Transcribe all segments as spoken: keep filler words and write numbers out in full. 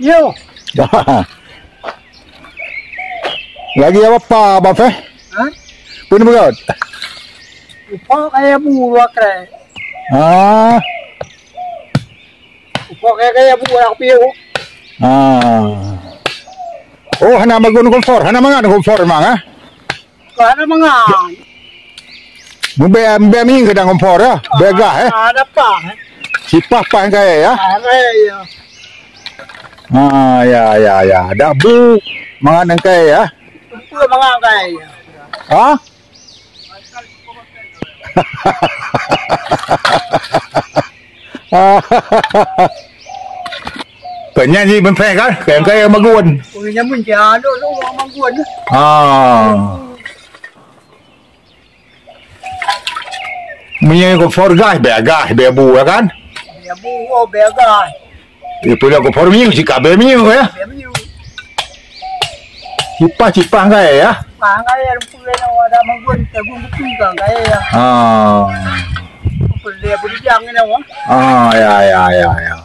Yo. Lagi apa, Bang Feh? Ha? Pun berat. Upok kaya bu dua kre. Ah. Upok kaya kaya bu aku piu. Ah. Oh, hana bagun kompor, hana mangat kompor memang, ah. Ka na mangat. Mubé, mubé mie kadang kompor ya. Begah eh. Ada apa? Sipah pah kaya ya. Ada ya. Ah ya ya ya. Dak bu mangat nangkai ya. Apa mangat kai? Ha? Kau nyan ji Bang Feh kan? Kau yang kaya magun. Oh, nyamun je ada tu orang magun. Ah. Meunyoe kompor gas, bèe gas, bèe bu ya kan? Bèe bu, oh, bèe gas. Ipula kompor minyeuk, sikap bèe minyeuk ya. Bèe minyeuk. Cipah-cipah gaya ya. Pah gaya rumput ada magun, tagun betul kan gaya ya. Ah. Perlu dia beri jang ni wah. Ah ya ya ya ya.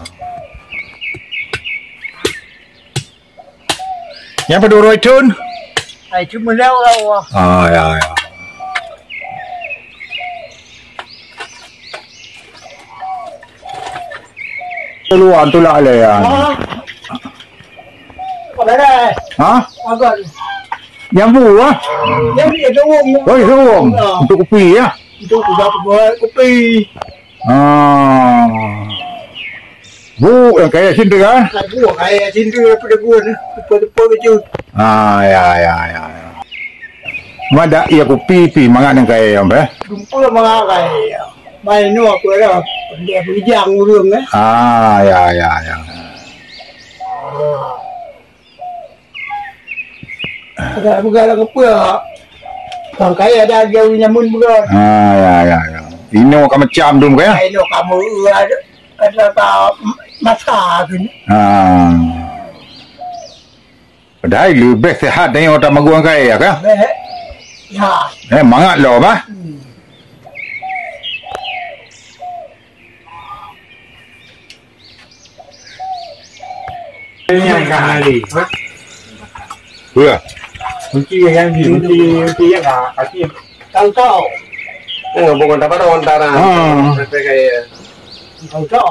Nyang padum droe thon? Ai cuma lewat Allah. Ah ya ya. Keluar tulak le ya. Apa dah? Ha? Apa? Nyambu ah. Nyambu ya dong. Oh, dong. Untuk kopi ya. Untuk udah buat kopi. Ah. Bu, yang kaya cinta kan? Aku kaya cinta apa dah buat. Apa apa kejut. Ah ya ya ya ya. Mada iya kupi pi mangat nang kaya ya, eh? Dumpa mangat kaya. Mai nu aku dah. Dia bujang urung eh. Ah ya ya ya. Peugah-peugah lam keupeu. Bang kaya ada jauh nyamun peugah. Ah ya ya ya. Ino ka macam dum kaya. Ino kamu ada ada masa tu. Ah. Padahai leubeh sehat nyoe tamaguang kaya ya kan? Ya. Eh mangat lo bah. Yang kali. Ya. Kunci yang di kunci kunci yang kaki. Tahu tahu. Eh bukan apa tahu antara. Ah. Sampai kaya. Tahu tahu.